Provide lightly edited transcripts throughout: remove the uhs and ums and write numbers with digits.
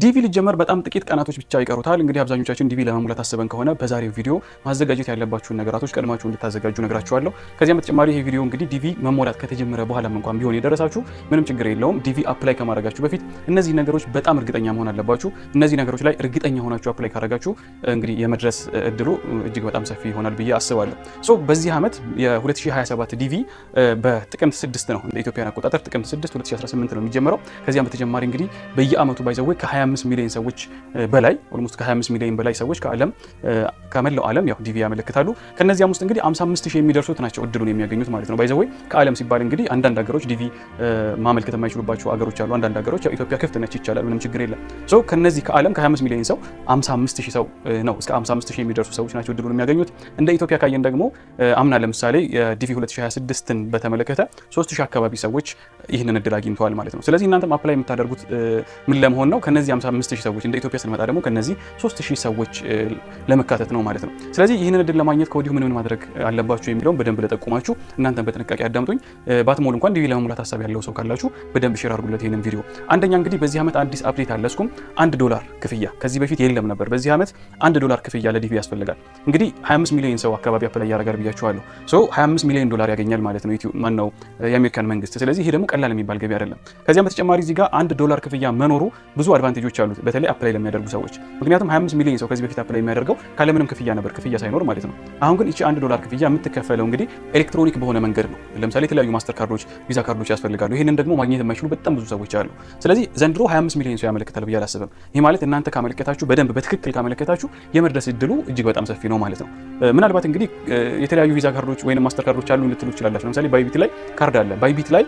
ዲቪ ሊጀመር በጣም ጥቂት ቀናቶች ብቻ ይቀሩታል። እንግዲህ አብዛኞቻችን ዲቪ ለመሙላት አስበን ከሆነ በዛሬው ቪዲዮ ማዘጋጀት ያለባችሁን ነገራቶች ቀድማችሁ እንድታዘጋጁ ነግራችኋለሁ። ከዚያም በተጨማሪ ይሄ ቪዲዮ እንግዲህ ዲቪ መሞላት ከተጀመረ በኋላም እንኳን ቢሆን የደረሳችሁ ምንም ችግር የለውም። ዲቪ apply ከማድረጋችሁ በፊት እነዚህ ነገሮች በጣም እርግጠኛ መሆን አለባችሁ። እነዚህ ነገሮች ላይ እርግጠኛ ሆናችሁ apply ካደረጋችሁ እንግዲህ የመድረስ እድሉ እጅግ በጣም ሰፊ ይሆናል ብዬ አስባለሁ። So በዚህ ዓመት የ2027 ዲቪ በጥቅምት 6 ነው፣ እንደ ኢትዮጵያን አቆጣጠር ጥቅምት 6 2018 ነው የሚጀመረው። ከዚያም በተጨማሪ እንግዲህ በየአመቱ by the way ከ25 ሚሊዮን ሰዎች በላይ፣ almost ከ25 ሚሊዮን በላይ ሰዎች ከዓለም፣ ከመላው ዓለም ያው ዲቪ ያመለክታሉ። ከነዚያም ውስጥ እንግዲህ 55 ሺህ የሚደርሱት ናቸው እድሉን የሚያገኙት ማለት ነው። By the way ከዓለም ሲባል እንግዲህ አንዳንድ ሀገሮች ዲቪ ማመልከት የማይችሉባቸው ሀገሮች አሉ። አንዳንድ ሀገሮች ያው ኢትዮጵያ ክፍት ነች፣ ይቻላል፣ ምንም ችግር የለም። So ከነዚህ ከዓለም ከ25 ሚሊዮን ሰው 55 ሺህ ሰው ነው፣ እስከ 55 ሺህ የሚደርሱ ሰዎች ናቸው እድሉን የሚያገኙት። እንደ ኢትዮጵያ ካየን ደግሞ አምና ለምሳሌ የዲቪ 2026ን በተመለከተ 3000 አካባቢ ሰዎች ይህንን እድል አግኝተዋል ማለት ነው። ስለዚህ እናንተም apply የምታደርጉት ምን ለመሆን ነው? ከነዚህ 55 ሺህ ሰዎች፣ እንደ ኢትዮጵያ ስንመጣ ደግሞ ከነዚህ 3000 ሰዎች ለመካተት ነው ማለት ነው። ስለዚህ ይህንን እድል ለማግኘት ከወዲሁ ምን ምን ማድረግ አለባችሁ የሚለውን በደንብ ልጠቁማችሁ፣ እናንተም በጥንቃቄ አዳምጡኝ። ባትሞሉ እንኳን ዲቪ ለመሙላት ሀሳብ ያለው ሰው ካላችሁ በደንብ share አድርጉለት ይህንን ቪዲዮ። አንደኛ እንግዲህ በዚህ ዓመት አዲስ update አለ። እሱም $1 ክፍያ ከዚህ በፊት የለም ነበር። በዚህ ዓመት $1 ክፍያ ለዲቪ ያስፈልጋል። እንግዲህ 25 ሚሊዮን ሰው አካባቢ apply ያደርጋል ብያችኋለሁ። So 25 ሚሊዮን ዶላር ያገኛል ማለት ነው ማነው የአሜሪካን መንግስት። ስለዚህ ይሄ ደግሞ ቀላል የሚባል ገቢ አይደለም። ከዚያም በተጨማሪ እዚህ ጋር $1 ክፍያ መኖሩ ብዙ advantage ኦች አሉት፣ በተለይ apply ለሚያደርጉ ሰዎች። ምክንያቱም 25 ሚሊዮን ሰው ከዚህ በፊት apply የሚያደርገው ካለምንም ክፍያ ነበር፣ ክፍያ ሳይኖር ማለት ነው። አሁን ግን እቺ $1 ክፍያ የምትከፈለው እንግዲህ ኤሌክትሮኒክ በሆነ መንገድ ነው። ለምሳሌ የተለያዩ ማስተር ካርዶች፣ ቪዛ ካርዶች ያስፈልጋሉ። ይህንን ደግሞ ማግኘት የማይችሉ በጣም ብዙ ሰዎች አሉ። ስለዚህ ዘንድሮ 25 ሚሊዮን ሰው ያመለክታል ብዬ አላስብም። ይህ ማለት እናንተ ካመለከታችሁ፣ በደንብ በትክክል ካመለከታችሁ የመድረስ እድሉ እጅግ በጣም ሰፊ ነው ማለት ነው። ምናልባት እንግዲህ የተለያዩ ቪዛ ካርዶች ወይም ማስተር ካርዶች አሉ ልትሉ ትችላላችሁ። ለምሳሌ ባይቢት ላይ ካርድ አለ። ባይቢት ላይ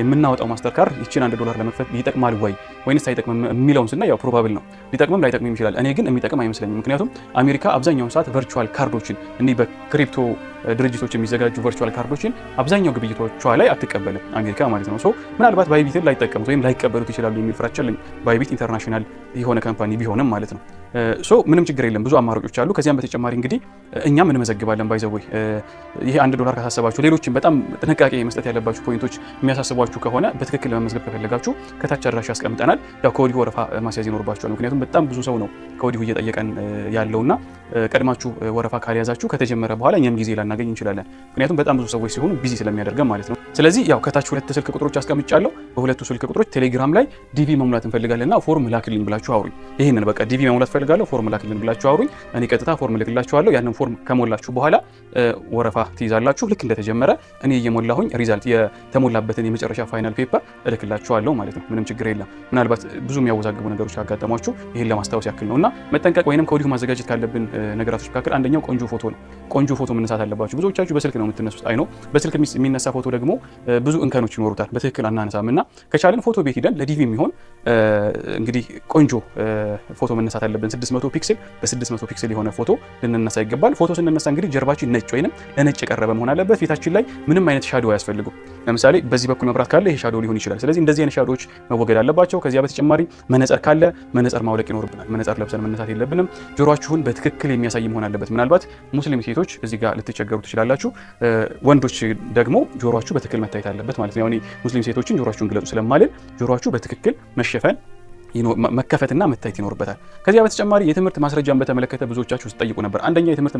የምናወጣው ማስተር ካርድ ይችን $1 ለመክፈል ይጠቅማል ወይ ወይንስ አይጠቅምም የሚለውን ስናይ ያው probable ነው፣ ሊጠቅምም ላይጠቅምም ይችላል። እኔ ግን የሚጠቅም አይመስለኝም። ምክንያቱም አሜሪካ አብዛኛውን ሰዓት virtual ካርዶችን፣ እኒህ በ crypto ድርጅቶች የሚዘጋጁ virtual ካርዶችን አብዛኛው ግብይቶቿ ላይ አትቀበልም አሜሪካ ማለት ነው። So ምናልባት ባይቢትን ላይጠቀሙት ወይም ላይቀበሉት ይችላሉ የሚል ፍራቻ አለኝ። ባይቢት international የሆነ company ቢሆንም ማለት ነው። So ምንም ችግር የለም፣ ብዙ አማራጮች አሉ። ከዚያም በተጨማሪ እንግዲህ እኛም እንመዘግባለን። By the way ይሄ $1 ካሳሰባችሁ፣ ሌሎችም በጣም ጥንቃቄ መስጠት ያለባችሁ point ኦች የሚያሳስቧችሁ ከሆነ፣ በትክክል ለመመዝገብ ከፈለጋችሁ ከታች አድራሻ አስቀምጠናል። ያው ከወዲሁ ወረፋ ማስያዝ ይኖርባችኋል። ምክንያቱም በጣም ብዙ ሰው ነው ከወዲሁ እየጠየቀን ያለውና ቀድማችሁ ወረፋ ካልያዛችሁ ከተጀመረ በኋላ እኛም ጊዜ ላናገኝ እንችላለን። ምክንያቱም በጣም ብዙ ሰዎች ሲሆኑ busy ስለሚያደርገን ማለት ነው። ስለዚህ ያው ከታች ሁለት ስልክ ቁጥሮች አስቀምጫለሁ። በሁለቱ ስልክ ቁጥሮች ቴሌግራም ላይ ዲቪ መሙላት እንፈልጋለንና ፎርም ላክልኝ ብላችሁ አውሩኝ። ይህንን በቃ ዲቪ መሙላት ፈልጋለሁ፣ ፎርም ላክልን ብላችሁ አውሩኝ። እኔ ቀጥታ ፎርም ልክላችኋለሁ። ያንን ፎርም ከሞላችሁ በኋላ ወረፋ ትይዛላችሁ። ልክ እንደተጀመረ እኔ እየሞላሁኝ result የተሞላበትን የመጨረሻ final paper እልክላችኋለሁ ማለት ነው። ምንም ችግር የለም። ምናልባት ብዙ የሚያወዛግቡ ነገሮች ካጋጠሟችሁ ይህን ለማስታወስ ያክል ነው እና መጠንቀቅ ወይንም ከወዲሁ ማዘጋጀት ካለብን ነገራቶች መካከል አንደኛው ቆንጆ ፎቶ ነው። ቆንጆ ፎቶ መነሳት አለባችሁ። ብዙዎቻችሁ በስልክ ነው የምትነሱት። I know በስልክ የሚነሳ ፎቶ ደግሞ ብዙ እንከኖች ይኖሩታል። በትክክል አናነሳም እና ከቻልን ፎቶ ቤት ሂደን ለዲቪ የሚሆን እንግዲህ ቆንጆ ፎቶ መነሳት አለብን። 600 pixel በ600 pixel የሆነ ፎቶ ልንነሳ ይገባል። ፎቶ ስንነሳ እንግዲህ ጀርባችን ነጭ ወይንም ለነጭ የቀረበ መሆን አለበት። ፊታችን ላይ ምንም አይነት shadow አያስፈልግም። ለምሳሌ በዚህ በኩል መብራት ካለ ይሄ shadow ሊሆን ይችላል። ስለዚህ እንደዚህ አይነት shadow ዎች መወገድ አለባቸው። ከዚያ በተጨማሪ መነጽር ካለ መነጽር ማውለቅ ይኖርብናል። መነጽር ለብሰን መነሳት የለብንም። ጆሮአችሁን በትክክል የሚያሳይ መሆን አለበት። ምናልባት ሙስሊም ሴቶች እዚህ ጋር ልትቸገሩ ትችላላችሁ። ወንዶች ደግሞ ጆሮአችሁ በትክክል መታየት አለበት ማለት ነው። ያው ሙስሊም ሴቶችን ጆሮአችሁን ግለጹ ስለማልል ጆሮአችሁ በትክክል መሸፈን፣ መከፈትና መታየት ይኖርበታል። ከዚያ በተጨማሪ የትምህርት ማስረጃን በተመለከተ ብዙዎቻችሁ ስትጠይቁ ነበር። አንደኛ የትምህርት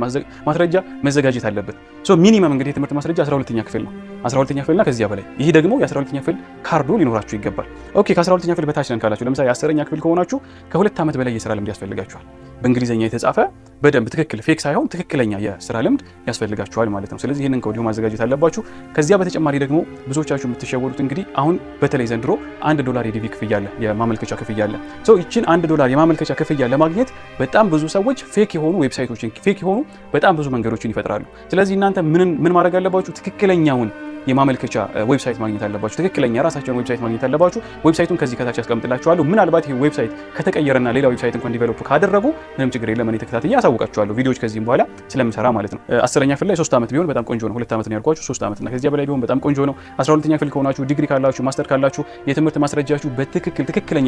ማስረጃ መዘጋጀት አለበት። So minimum እንግዲህ የትምህርት ማስረጃ 12ኛ ክፍል ነው። 12ኛ ክፍልና ከዚያ በላይ። ይህ ደግሞ የ12ኛ ክፍል ካርዱ ሊኖራችሁ ይገባል። Okay፣ ከ12ኛ ክፍል በታች ነን ካላችሁ፣ ለምሳሌ 10ኛ ክፍል ከሆናችሁ ከ2 ዓመት በላይ የስራ ልምድ ያስፈልጋችኋል። በእንግሊዝኛ የተጻፈ፣ በደንብ ትክክል፣ fake ሳይሆን ትክክለኛ የስራ ልምድ ያስፈልጋችኋል ማለት ነው። ስለዚህ ይህንን ከወዲሁ ማዘጋጀት አለባችሁ። ከዚያ በተጨማሪ ደግሞ ብዙዎቻችሁ የምትሸወዱት እንግዲህ አሁን በተለይ ዘንድሮ $1 የዲቪ ክፍያ አለ፣ የማመልከቻ ክፍያ አለ። So ይችን $1 የማመልከቻ ክፍያ ለማግኘት በጣም ብዙ ሰዎች fake የሆኑ website ኦችን፣ fake የሆኑ በጣም ብዙ መንገዶችን ይፈጥራሉ። ስለዚህ እናንተ ምን ምን ማድረግ አለባችሁ? ትክክለኛውን የማመልከቻ website ማግኘት አለባችሁ። ትክክለኛ የራሳቸውን website ማግኘት አለባችሁ። Website ኡን ከዚህ ከታች ያስቀምጥላችኋለሁ። ምናልባት ይሄ website ከተቀየረና ሌላ website እንኳን develop ካደረጉ ምንም ችግር የለም፣ እኔ ተከታትዬ አሳውቃችኋለሁ። ቪዲዮዎች ከዚህም በኋላ ስለምሰራ ማለት ነው። 10ኛ ክፍል ላይ 3 ዓመት ቢሆን በጣም ቆንጆ ነው። 2 ዓመት ነው ያልኳችሁ፣ 3 ዓመት እና ከዚያ በላይ ቢሆን በጣም ቆንጆ ነው። 12ኛ ክፍል ከሆናችሁ፣ ዲግሪ ካላችሁ፣ master ካላችሁ የትምህርት ማስረጃችሁ በትክክል ትክክለኛ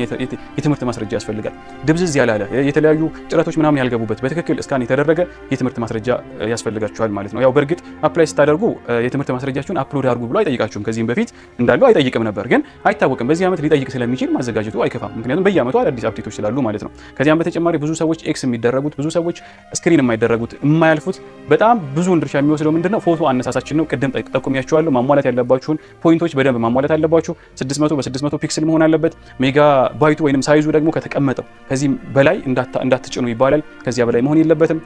የትምህርት ማስረጃ ያስፈልጋል። ድብዝዝ ያላለ፣ የተለያዩ ጭረቶች ምናምን ያልገቡበት፣ በትክክል scan የተደረገ የትምህርት ማስረጃ ያስፈልጋችኋል ማለት ነው። ያው በእርግጥ apply ስታደርጉ የትምህርት ማስረጃችሁን upload አድርጉ ብሎ አይጠይቃችሁም። ከዚህም በፊት እንዳለው አይጠይቅም ነበር፣ ግን አይታወቅም። በዚህ ዓመት ሊጠይቅ ስለሚችል ማዘጋጀቱ አይከፋም። ምክንያቱም በየዓመቱ አዳዲስ update ኦች ስላሉ ማለት ነው። ከዚያም በተጨማሪ ብዙ ሰዎች X የሚደረጉት፣ ብዙ ሰዎች screen የማይደረጉት፣ የማያልፉት፣ በጣም ብዙውን ድርሻ የሚወስደው ምንድነው? ፎቶ አነሳሳችን ነው። ቅድም ጠቁሜያችኋለሁ። ማሟላት ያለባችሁን point ኦች በደንብ ማሟላት አለባችሁ። 600 በ600 pixel መሆን አለበት። ሜጋ ባይቱ ወይንም size ኡ ደግሞ ከተቀመጠው ከዚህም በላይ እንዳትጭኑ ይባላል። ከዚያ በላይ መሆን የለበትም።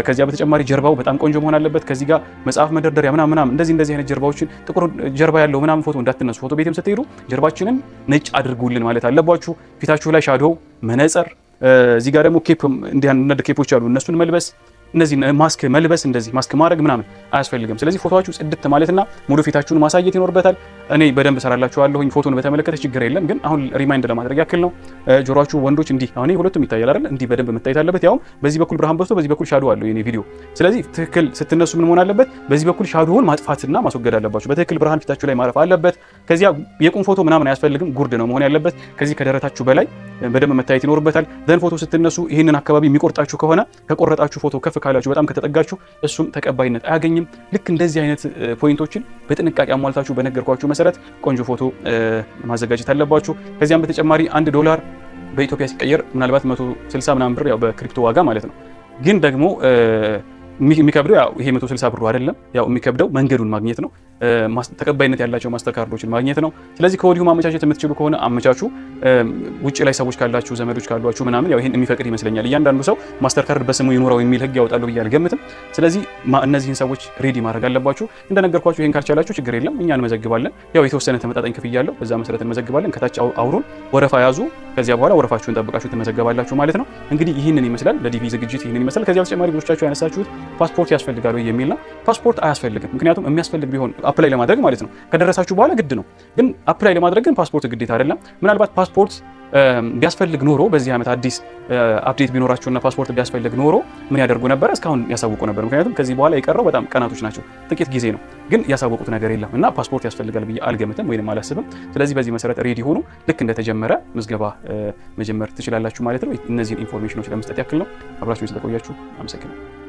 ከዚያ በተጨማሪ ጀርባው በጣም ቆንጆ መሆን አለበት። ከዚህ ጋር መጽሐፍ መደርደሪያ ምናምን ምናምን እንደዚህ አይነት ጀርባዎችን፣ ጥቁር ጀርባ ያለው ምናምን ፎቶ እንዳትነሱ። ፎቶ ቤትም ስትሄዱ ጀርባችንን ነጭ አድርጉልን ማለት አለባችሁ። ፊታችሁ ላይ shadow፣ መነጽር፣ እዚህ ጋር ደግሞ cap፣ እንዲህ አንዳንድ cap ኦች አሉ፣ እነሱን መልበስ፣ እነዚህ ማስክ መልበስ፣ እንደዚህ ማስክ ማድረግ ምናምን አያስፈልግም። ስለዚህ ፎቶአችሁ ጽድት ማለትና ሙሉ ፊታችሁን ማሳየት ይኖርበታል። እኔ በደንብ ሰራላችኋለሁኝ። ፎቶን በተመለከተ ችግር የለም፣ ግን አሁን remind ለማድረግ ያክል ነው። ጆሮአችሁ ወንዶች እንዲህ፣ አሁን ሁለቱም ይታያል አይደል? እንዲህ በደንብ መታየት አለበት። ያውም በዚህ በኩል ብርሃን በዝቶ በዚህ በኩል shadow አለው የኔ ቪዲዮ። ስለዚህ ትክክል ስትነሱ ምን መሆን አለበት? በዚህ በኩል shadow ውን ማጥፋትና ማስወገድ አለባችሁ። በትክክል ብርሃን ፊታችሁ ላይ ማረፍ አለበት። ከዚያ የቁም ፎቶ ምናምን አያስፈልግም፣ ጉርድ ነው መሆን ያለበት። ከዚህ ከደረታችሁ በላይ በደንብ መታየት ይኖርበታል። Then ፎቶ ስትነሱ ይህንን አካባቢ የሚቆርጣችሁ ከሆነ፣ ከቆረጣችሁ፣ ፎቶ ከፍ ካላችሁ፣ በጣም ከተጠጋችሁ እሱም ተቀባይነት አያገኝም። ልክ እንደዚህ አይነት point ኦችን በጥንቃቄ አሟልታችሁ በነገርኳችሁ መሰረት ቆንጆ ፎቶ ማዘጋጀት አለባችሁ። ከዚያም በተጨማሪ 1 ዶላር በኢትዮጵያ ሲቀየር ምናልባት 160 ምናምን ብር፣ ያው በ crypto ዋጋ ማለት ነው። ግን ደግሞ የሚከብደው ያው ይሄ 160 ብሩ አይደለም። ያው የሚከብደው መንገዱን ማግኘት ነው። ተቀባይነት ያላቸው ማስተር ካርዶችን ማግኘት ነው። ስለዚህ ከወዲሁ ማመቻቸት የምትችሉ ከሆነ አመቻቹ። ውጭ ላይ ሰዎች ካላችሁ፣ ዘመዶች ካሏችሁ ምናምን፣ ያው ይሄን የሚፈቅድ ይመስለኛል። እያንዳንዱ ሰው ማስተር ካርድ በስሙ ይኑረው የሚል ህግ ያወጣሉ ብዬ አልገምትም። ስለዚህ እነዚህን ሰዎች ready ማድረግ አለባችሁ። እንደነገርኳችሁ ይሄን ካልቻላችሁ ችግር የለም፣ እኛ እንመዘግባለን። ያው የተወሰነ ተመጣጣኝ ክፍያ አለው። በዛ መሰረት እንመዘግባለን። ከታች አውሩን፣ ወረፋ ያዙ። ከዚያ በኋላ ወረፋችሁን ጠብቃችሁ ትመዘገባላችሁ ማለት ነው። እንግዲህ ይህንን ይመስላል፣ ለዲቪ ዝግጅት ይህንን ይመስላል። ከዚያ በተጨማሪ ብዙዎቻችሁ ያነሳችሁት ፓስፖርት ያስፈልጋል ወይ የሚል ነው። ፓስፖርት አያስፈልግም። ምክንያቱም የሚያስፈልግ ቢሆን apply ለማድረግ ማለት ነው፣ ከደረሳችሁ በኋላ ግድ ነው። ግን apply ለማድረግ ግን ፓስፖርት ግዴታ አይደለም። ምናልባት ፓስፖርት ቢያስፈልግ ኖሮ፣ በዚህ ዓመት አዲስ update ቢኖራቸውና ፓስፖርት ቢያስፈልግ ኖሮ ምን ያደርጉ ነበር? እስካሁን ያሳውቁ ነበር። ምክንያቱም ከዚህ በኋላ የቀረው በጣም ቀናቶች ናቸው፣ ጥቂት ጊዜ ነው። ግን ያሳወቁት ነገር የለም እና ፓስፖርት ያስፈልጋል ብዬ አልገምትም ወይንም አላስብም። ስለዚህ በዚህ መሰረት ready ሆኑ። ልክ እንደተጀመረ ምዝገባ መጀመር ትችላላችሁ ማለት ነው። እነዚህን information ኦች ለመስጠት ያክል ነው። አብራችሁን ስለቆያችሁ አመሰግናለሁ።